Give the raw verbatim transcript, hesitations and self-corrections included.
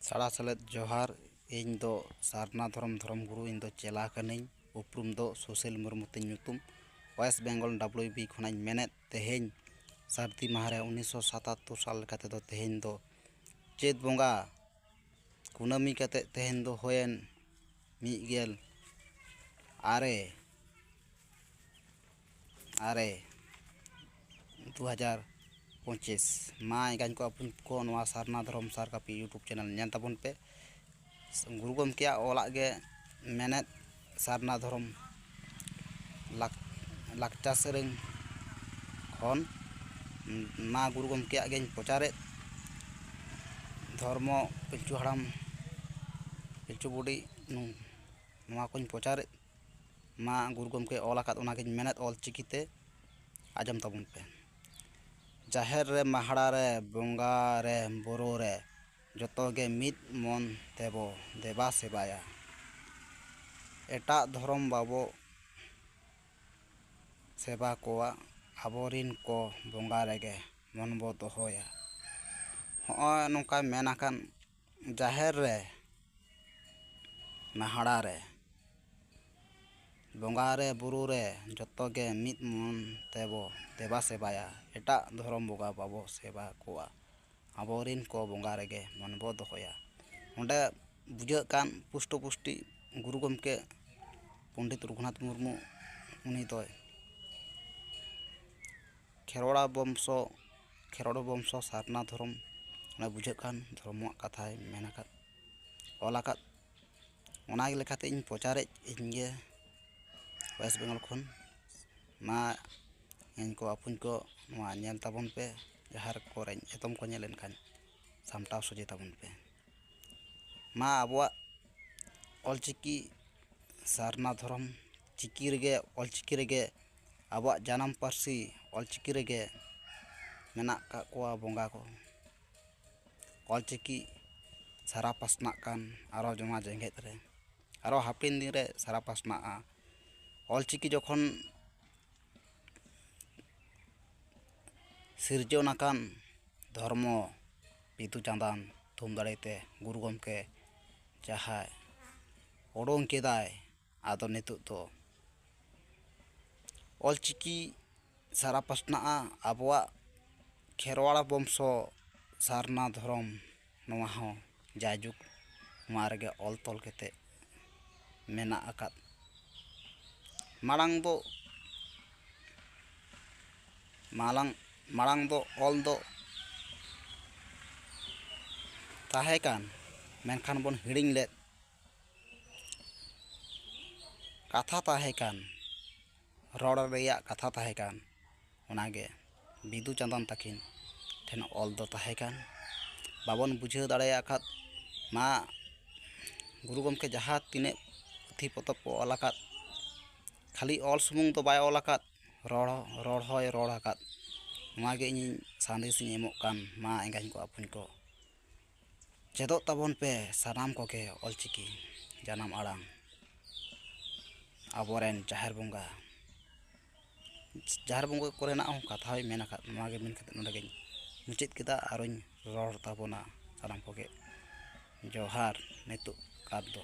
ᱥᱟᱲᱟ ᱥᱮᱞᱮᱫ ᱡᱚᱦᱟᱨ᱾ ᱤᱧ ᱫᱚ ᱥᱟᱨᱱᱟ ᱫᱷᱚᱨᱚᱢ, ᱫᱷᱚᱨᱚᱢ ᱜᱩᱨᱩ, ᱤᱧ ᱫᱚ ᱪᱮᱞᱟ ᱠᱟᱹᱱᱟᱹᱧ᱾ ᱩᱯᱨᱩᱢ ᱫᱚ ᱥᱩᱥᱤᱞ ᱢᱩᱨᱢᱩ ᱛᱤᱧ ᱧᱩᱛᱩᱢ᱾ ᱳᱭᱮᱥᱴ ᱵᱮᱝᱜᱚᱞ ᱰᱟᱵᱽᱞᱤᱭᱩ ᱵᱤ ᱠᱷᱚᱱᱟᱜ ᱤᱧ ᱢᱮᱱᱮᱫ, ᱛᱮᱦᱮᱧ ᱥᱟᱹᱨᱫᱤ ᱢᱟᱦᱟ ᱨᱮ ᱩᱱᱤᱥᱥᱚ ᱥᱟᱛᱟᱛᱛᱳᱨ ᱥᱟᱞ ᱞᱮᱠᱟ ᱛᱮᱫᱚ ᱛᱮᱦᱮᱧ ᱫᱚ ᱪᱟᱹᱛ ᱵᱚᱸᱜᱟ ᱠᱩᱱᱟᱹᱢᱤ ᱠᱟᱛᱮᱫ ᱛᱮᱦᱮᱧ ᱫᱚ ᱦᱩᱭᱮᱱ ᱢᱤᱫ ᱜᱮᱞ ᱟᱨᱮ, ᱟᱨᱮ, ᱫᱩ ᱦᱟᱡᱟᱨ ᱯᱚᱸᱪᱤᱥ᱾ ᱢᱟ ᱮᱸᱜᱟᱧ ᱠᱚ ᱟᱹᱯᱩᱧ ᱠᱚ, ᱱᱚᱣᱟ ᱥᱟᱨᱱᱟ ᱫᱷᱚᱨᱚᱢ ᱥᱟᱨ ᱠᱟᱹᱯᱤ YouTube ᱪᱮᱱᱮᱞ ᱧᱮᱞ ᱛᱟᱵᱚᱱ ᱯᱮ᱾ ᱜᱩᱨᱩ ᱜᱚᱢᱠᱮᱭᱟᱜ ᱚᱞᱟᱜ ᱜᱮ ᱢᱮᱱᱮᱫ ᱥᱟᱨᱱᱟ ᱫᱷᱚᱨᱚᱢ ᱞᱟᱠ-, ᱞᱟᱠᱪᱟᱨ ᱥᱮᱨᱮᱧ ᱠᱷᱚᱱ ᱢᱟ ᱜᱩᱨᱩ ᱜᱚᱢᱠᱮᱭᱟᱜ ᱜᱮᱧ ᱯᱨᱚᱪᱟᱨᱮᱫ᱾ ᱫᱷᱚᱨᱢᱚ ᱯᱤᱞᱪᱩ ᱦᱟᱲᱟᱢ ᱯᱤᱞᱪᱩ ᱵᱩᱰᱷᱤ ᱱᱩ-, ᱱᱚᱣᱟ ᱠᱚᱧ ᱯᱨᱚᱪᱟᱨᱮᱫ᱾ ᱢᱟ ᱜᱩᱨᱩ ᱜᱚᱢᱠᱮ ᱚᱞ ᱟᱠᱟᱫ ᱚᱱᱟᱜᱤᱧ ᱢᱮᱱᱮᱫ ᱚᱞ ᱪᱤᱠᱤᱛᱮ, ᱟᱸᱡᱚᱢ ᱛᱟᱵᱚᱱ ᱯᱮ᱾ ᱡᱟᱦᱮᱨ ᱨᱮ, ᱢᱟᱦᱲᱟ ᱨᱮ, ᱵᱚᱸᱜᱟ ᱨᱮ, ᱵᱩᱨᱩ ᱨᱮ, ᱡᱚᱛᱚ ᱜᱮ ᱢᱤᱫ ᱢᱚᱱ ᱛᱮᱵᱚ ᱫᱮᱵᱟ ᱥᱮᱵᱟᱭᱟ᱾ ᱮᱴᱟᱜ ᱫᱷᱚᱨᱚᱢ ᱵᱟᱵᱚ ᱥᱮᱵᱟ ᱠᱚᱣᱟ, ᱟᱵᱚᱨᱤᱱ ᱠᱚ ᱵᱚᱸᱜᱟ ᱨᱮᱜᱮ ᱢᱚᱱ ᱵᱚ ᱫᱚᱦᱚᱭᱟ᱾ ᱦᱚᱸᱜᱼᱚᱭ ᱱᱚᱝᱠᱟ ᱢᱮᱱ ᱟᱠᱟᱱ, ᱡᱟᱦᱮᱨ ᱨᱮ, ᱢᱟᱦᱲᱟ ᱨᱮ, ᱵᱚᱸᱜᱟ ᱨᱮ, ᱵᱩᱨᱩ ᱨᱮ, ᱡᱚᱛᱚ ᱜᱮ ᱢᱤᱫ ᱢᱚᱱ ᱛᱮᱵᱚ ᱫᱮᱵᱟ ᱥᱮᱵᱟᱭᱟ᱾ ᱮᱴᱟᱜ ᱫᱷᱚᱨᱚᱢ ᱵᱚᱸᱜᱟ ᱵᱟᱵᱚ ᱥᱮᱵᱟ ᱠᱚᱣᱟ, ᱟᱵᱚᱨᱤᱱ ᱠᱚ ᱵᱚᱸᱜᱟ ᱨᱮᱜᱮ ᱢᱚᱱ ᱵᱚ ᱫᱚᱦᱚᱭᱟ᱾ ᱚᱸᱰᱮ ᱵᱩᱡᱷᱟᱹᱜ ᱠᱟᱱ ᱯᱩᱥᱴᱚ ᱯᱩᱥᱴᱤ ᱜᱩᱨᱩ ᱜᱚᱢᱠᱮ ᱯᱚᱱᱰᱤᱛ ᱨᱚᱜᱷᱩᱱᱟᱛᱷ ᱢᱩᱨᱢᱩ, ᱩᱱᱤ ᱫᱚᱭ ᱠᱷᱮᱨᱣᱟᱲᱟ ᱵᱚᱝᱥᱚ, ᱠᱷᱮᱨᱣᱟᱲ ᱵᱚᱝᱥᱚ ᱥᱟᱨᱱᱟ ᱫᱷᱚᱨᱚᱢ, ᱚᱱᱟ ᱵᱩᱡᱷᱟᱹᱜ ᱠᱟᱱ ᱫᱷᱚᱨᱚᱢᱟᱜ ᱠᱟᱛᱷᱟᱭ ᱢᱮᱱ ᱟᱠᱟᱫ, ᱚᱞ ᱟᱠᱟᱫ᱾ ᱚᱱᱟ ᱞᱮᱠᱟᱛᱮ ᱤᱧ ᱯᱨᱚᱪᱟᱨᱮᱫ, ᱤᱧ ᱜᱮ ᱳᱭᱮᱥᱴ ᱵᱮᱝᱜᱚᱞ ᱠᱷᱚᱱ᱾ ᱢᱟ ᱮᱸᱜᱟᱧ ᱠᱚ ᱟᱹᱯᱩᱧ ᱠᱚ, ᱱᱚᱣᱟ ᱧᱮᱞ ᱛᱟᱵᱚᱱ ᱯᱮ, ᱡᱟᱦᱟᱸ ᱠᱚᱨᱮ ᱮᱛᱚᱢ ᱠᱚ ᱧᱮᱞ ᱞᱮᱱᱠᱷᱟᱱ ᱥᱟᱢᱴᱟᱣ ᱥᱚᱡᱷᱮ ᱛᱟᱵᱚᱱ ᱯᱮ᱾ ᱢᱟ ᱟᱵᱚᱣᱟᱜ ᱚᱞᱪᱤᱠᱤ ᱥᱟᱨᱱᱟ ᱫᱷᱚᱨᱚᱢ ᱪᱤᱠᱤ ᱨᱮᱜᱮ, ᱚᱞᱪᱤᱠᱤ ᱨᱮᱜᱮ ᱟᱵᱚᱣᱟᱜ ᱡᱟᱱᱟᱢ ᱯᱟᱹᱨᱥᱤ ᱚᱞᱪᱤᱠᱤ ᱨᱮᱜᱮ ᱢᱮᱱᱟᱜ ᱟᱠᱟᱫ ᱠᱚᱣᱟ ᱵᱚᱸᱜᱟ ᱠᱚ᱾ ᱚᱞᱪᱤᱠᱤ ᱥᱟᱨᱟ ᱯᱟᱥᱱᱟᱜ ᱠᱟᱱ, ᱟᱨᱚ ᱱᱚᱣᱟ ᱡᱮᱜᱮᱛ ᱨᱮ ᱟᱨᱚ ᱦᱟᱯᱮᱱ ᱫᱤᱱ ᱨᱮ ᱥᱟᱨᱟ ᱯᱟᱥᱱᱟᱜᱼᱟ᱾ ᱚᱞᱪᱤᱠᱤ ᱡᱚᱠᱷᱚᱱ ᱥᱤᱨᱡᱚᱱ ᱟᱠᱟᱱ ᱫᱷᱚᱨᱢᱚ ᱵᱤᱫᱩ ᱪᱟᱸᱫᱟᱱ ᱛᱷᱩᱢ ᱫᱟᱲᱮᱛᱮ ᱜᱩᱨᱩ ᱜᱚᱢᱠᱮ ᱡᱟᱦᱟᱸᱭ ᱚᱰᱚᱝ ᱠᱮᱫᱟᱭ, ᱟᱫᱚ ᱱᱤᱛᱚᱜ ᱫᱚ ᱚᱞᱪᱤᱠᱤ ᱥᱟᱨᱟ ᱯᱟᱥᱱᱟᱜᱼᱟ᱾ ᱟᱵᱚᱣᱟᱜ ᱠᱷᱮᱨᱣᱟᱲ ᱵᱚᱝᱥᱚ ᱥᱟᱨᱱᱟ ᱫᱷᱚᱨᱚᱢ ᱱᱚᱣᱟ ᱦᱚᱸ ᱡᱟᱭᱡᱩᱜᱽ ᱱᱚᱣᱟ ᱨᱮᱜᱮ ᱚᱞ ᱛᱚᱞ ᱠᱟᱛᱮ ᱢᱮᱱᱟᱜ ᱟᱠᱟᱫ᱾ ᱢᱟᱲᱟᱝ ᱫᱚ ᱢᱟᱲᱟᱝ ᱢᱟᱲᱟᱝ ᱫᱚ ᱚᱞ ᱫᱚ ᱛᱟᱦᱮᱸ ᱠᱟᱱ, ᱢᱮᱱᱠᱷᱟᱱ ᱵᱚᱱ ᱦᱤᱲᱤᱧ ᱞᱮᱫ᱾ ᱠᱟᱛᱷᱟ ᱛᱟᱦᱮᱸ ᱠᱟᱱ, ᱨᱚᱲ ᱨᱮᱭᱟᱜ ᱠᱟᱛᱷᱟ ᱛᱟᱦᱮᱸ ᱠᱟᱱ, ᱚᱱᱟᱜᱮ ᱵᱤᱫᱩ ᱪᱟᱸᱫᱟᱱ ᱛᱟᱹᱠᱤᱱ ᱴᱷᱮᱱ ᱚᱞ ᱫᱚ ᱛᱟᱦᱮᱸ ᱠᱟᱱ᱾ ᱵᱟᱵᱚᱱ ᱵᱩᱡᱷᱟᱹᱣ ᱫᱟᱲᱮᱭᱟᱜ ᱠᱷᱟᱱ ᱢᱟ ᱜᱩᱨᱩ ᱜᱚᱢᱠᱮ ᱡᱟᱦᱟᱸ ᱛᱤᱱᱟᱹᱜ ᱯᱩᱛᱷᱤ ᱯᱚᱛᱚᱵ ᱠᱚ ᱚᱞ ᱟᱠᱟᱫ, ᱠᱷᱟᱹᱞᱤ ᱚᱞ ᱥᱩᱢᱩᱝ ᱫᱚ ᱵᱟᱭ ᱚᱞ ᱟᱠᱟᱫ, ᱨᱚᱲ ᱨᱚᱲ ᱦᱚᱸᱭ ᱨᱚᱲ ᱟᱠᱟᱫ᱾ ᱱᱚᱣᱟ ᱜᱮ ᱤᱧᱤᱧ ᱥᱟᱸᱫᱮᱥ ᱤᱧ ᱮᱢᱚᱜ ᱠᱟᱱ ᱢᱟ ᱮᱸᱜᱟᱧ ᱠᱚ ᱟᱯᱩᱧ ᱠᱚ, ᱪᱮᱫᱚᱜ ᱛᱟᱵᱚᱱ ᱯᱮ ᱥᱟᱱᱟᱢ ᱠᱚᱜᱮ ᱚᱞᱪᱤᱠᱤ ᱡᱟᱱᱟᱢ ᱟᱲᱟᱝ᱾ ᱟᱵᱚᱨᱮᱱ ᱡᱟᱦᱮᱨ ᱵᱚᱸᱜᱟ ᱡᱟᱦᱮᱨ ᱵᱚᱸᱜᱟ ᱠᱚᱨᱮᱱᱟᱜ ᱦᱚᱸ ᱠᱟᱛᱷᱟ ᱦᱚᱸᱭ ᱢᱮᱱ ᱟᱠᱟᱫ᱾ ᱱᱚᱣᱟ ᱜᱮ ᱢᱮᱱ ᱠᱟᱛᱮ ᱱᱚᱰᱮ ᱜᱮᱧ ᱢᱩᱪᱟᱹᱫ ᱠᱮᱫᱟ᱾ ᱟᱨᱚᱧ ᱨᱚᱲ ᱛᱟᱵᱚᱱᱟ ᱥᱟᱱᱟᱢ ᱠᱚᱜᱮ᱾ ᱡᱚᱦᱟᱨ᱾ ᱱᱤᱛᱚᱜ ᱠᱟᱨ ᱫᱚ